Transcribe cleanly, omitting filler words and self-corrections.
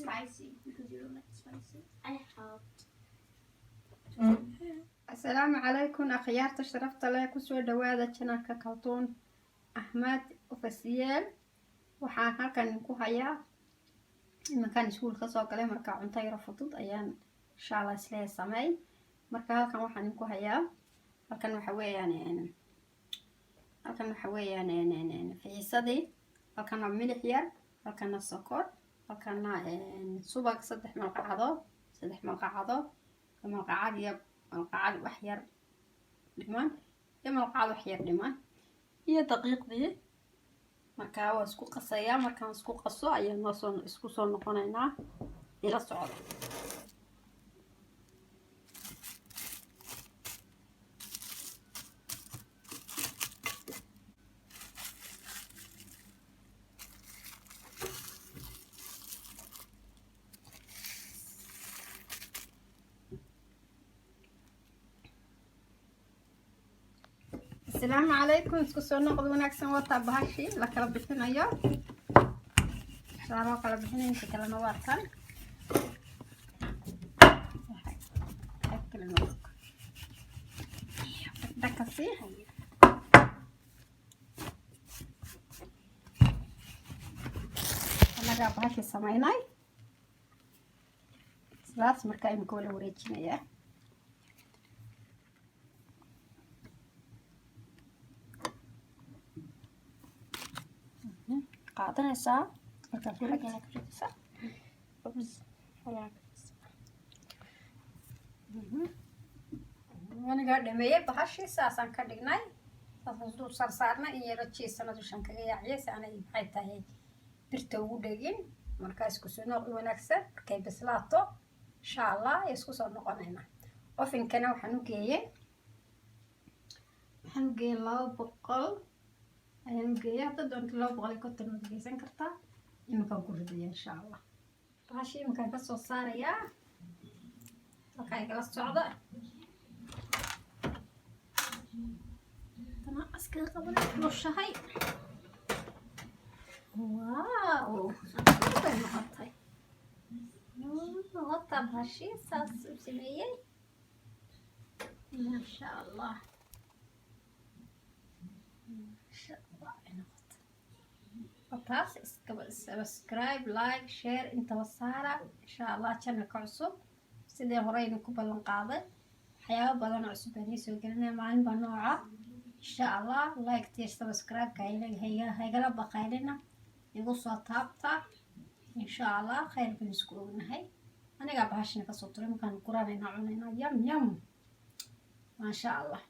Spicy because you don't like spicy. I helped. Asalaamu calaykum, akhyaarta sharafta leh. Kusoo dhawaada channelka Kaltuun Axmed Official. Waxaan halkan ku hayaa, iminkaan iskuul kasoo galay, marka cunto yaro fudud ayaan insha Allah isleeya sameey. Marka halkan waxaan ku hayaa, halkan waxa weeyaan fixisadii, halkana milix yar, halkana sokor, halkana subag, 3 malqacadood, 3 malqacadood, malqacad iyo malqacad wax yar dhiman iyo malqacad wax yar dhiman iyo daqiiqdii. Markaa waa isku qasayaa. Markaan isku qaso ayaan noosoo isku soo noqonaynaa. Ila socda. Asalaamu calaykum, isku soo noqod wanaagsan. Wataa bahashii la kala bixinayo, saa loo kala bixinayo. Inta kalena waa tan. Qayb kalena waa dhakasi. Annagaa bahashii sameynay sidaas. Markaa imika waa la wareejinayaa. Qaadanaysaa markaa ku Xagana ku ridaysaa. Oops. Xagana ku ridaysaa. Anigaa dhameeyey bahashii. Saasaan ka dhignay, saasaan dul saarsaarnay. In yaro jiisana dushaan kaga yaaciyay si aanay, maxay tahay, birta ugu dhegin. Markaa isku soo noqi wanaagsan. Markay bislaato insha Allah isku soo noqonayna. Ovenkana waxaan u geeyey 200 ayaan u geeyey. Hadda doonto 250 waad geysan kartaa. Iminkaan ku ridaya insha Allah. Bahashii iminkaan kasoo saarayaa. Halkaa igala socda. Tana askaga qabanay, kulushahay. Wow, bay noqotay. Wata bahashi saas u sameeyey. Maasha Allah, maasha Allah bay noqotay. Wataas. Iskaba subscribe, like, share intaba saara insha Allah. Channelka cusub, sidii horeyna ku ballan qaaday, waxyaabo badan oo cusub baan soo gelinaya maalin baa nooca insha Allah. Like tiyo subscribe-ka haygala baqaylina, igu soo taabta insha Allah. Khayr baan isku ognahay. Anigaa bahashina kasoo turay. Markaan guranayna, cunayna. Yum yum, maasha Allah.